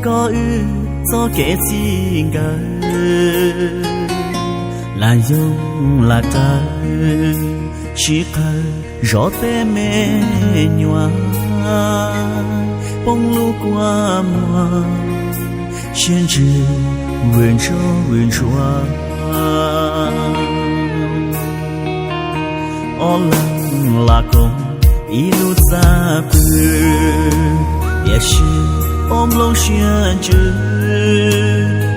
Koj wb txoj kev txij nkawm, lam yoog lam raws, sib qawg zov tej me nyuam, poob lub kua muag, siab ntsws vwm ntsuag vwm ntsuag. Ob leeg lam koom ib lub txaj pw, tiam sis ob nplooj siab ntsws,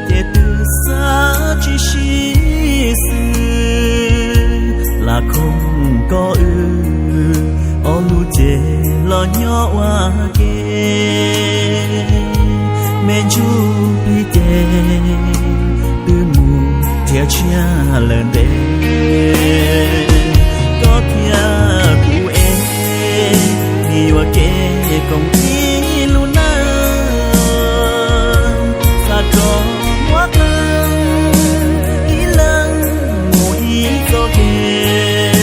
ces twb xav tsis sib xws. Lam koom koj wb ob lub cev los nyob ua ke, me ntsuj plig ces twb mus nrhiav tshiab lawm ntev. Koj thiab kuv es, nws yuam kev koom ib lub neej, xav rov muab qee, ib leeg mus ib txoj kev.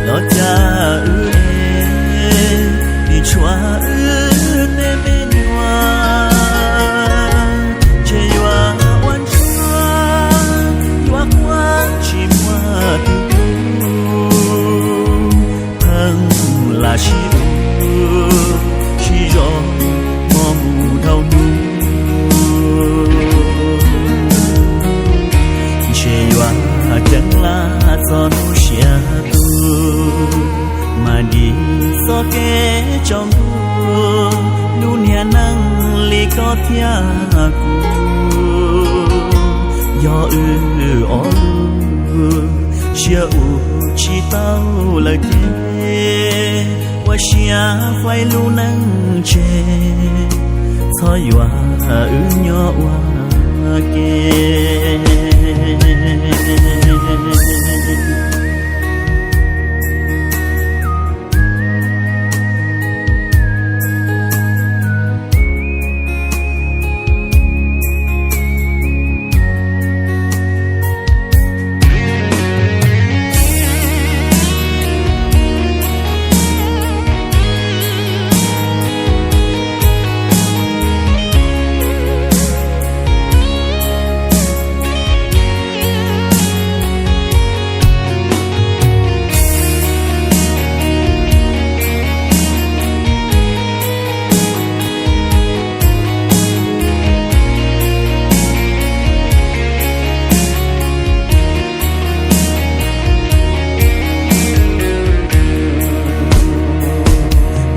Los cas wb es, nws tshuav wb tej me nyuam, ntshe yuav ua ntsuag, yuav quaj tsis muaj tus hlub. Pheej lam sib hlub, sib zov, mob mus dhau hnub. Ntshe yuav ceev laj txog hnub siav tu, mam ntis txoj kev tsaus ntuj, lub niag neej li koj thiab kuv. Yog wb ob lub siab ua tsis tau lawm ces, ua siab faib lub neej tseg, txhob yuav wb nyob ua ke.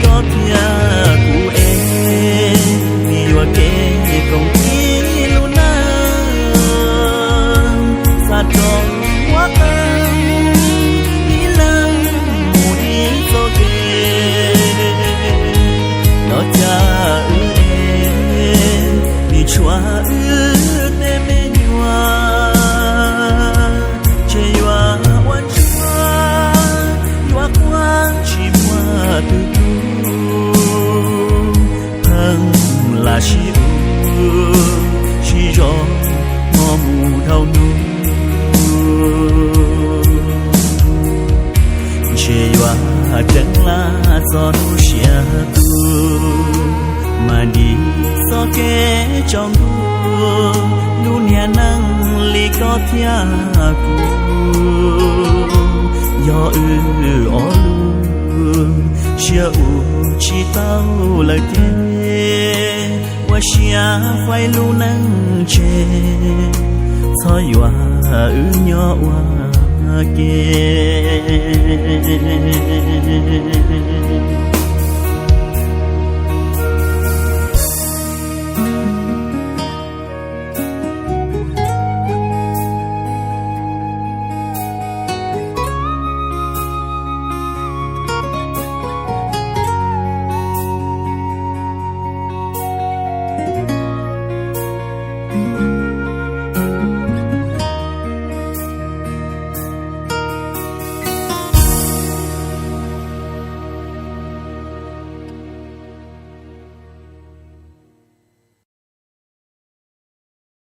Koj thiab kuv es, nws yuam kev koom ib lub neej, xav rov muab qee, ib leeg mus ib txoj kev. Los cas wb es, nws tshuav wb tej me nyuam, ntshe yuav ua ntsuag, yuav quaj tsis muaj tus hlub. Pheej lam sib hlub, sib zov, mob mus dhau hnub. Ntshe yuav ceev laj txog hnub siav tu, mam ntis txoj kev tsaus ntuj, lub niag neej li koj thiab kuv. Yog wb ob lub siab ua tsis tau lawm ces, ua siab faib lub neej tseg, txhob yuav wb nyob ua ke.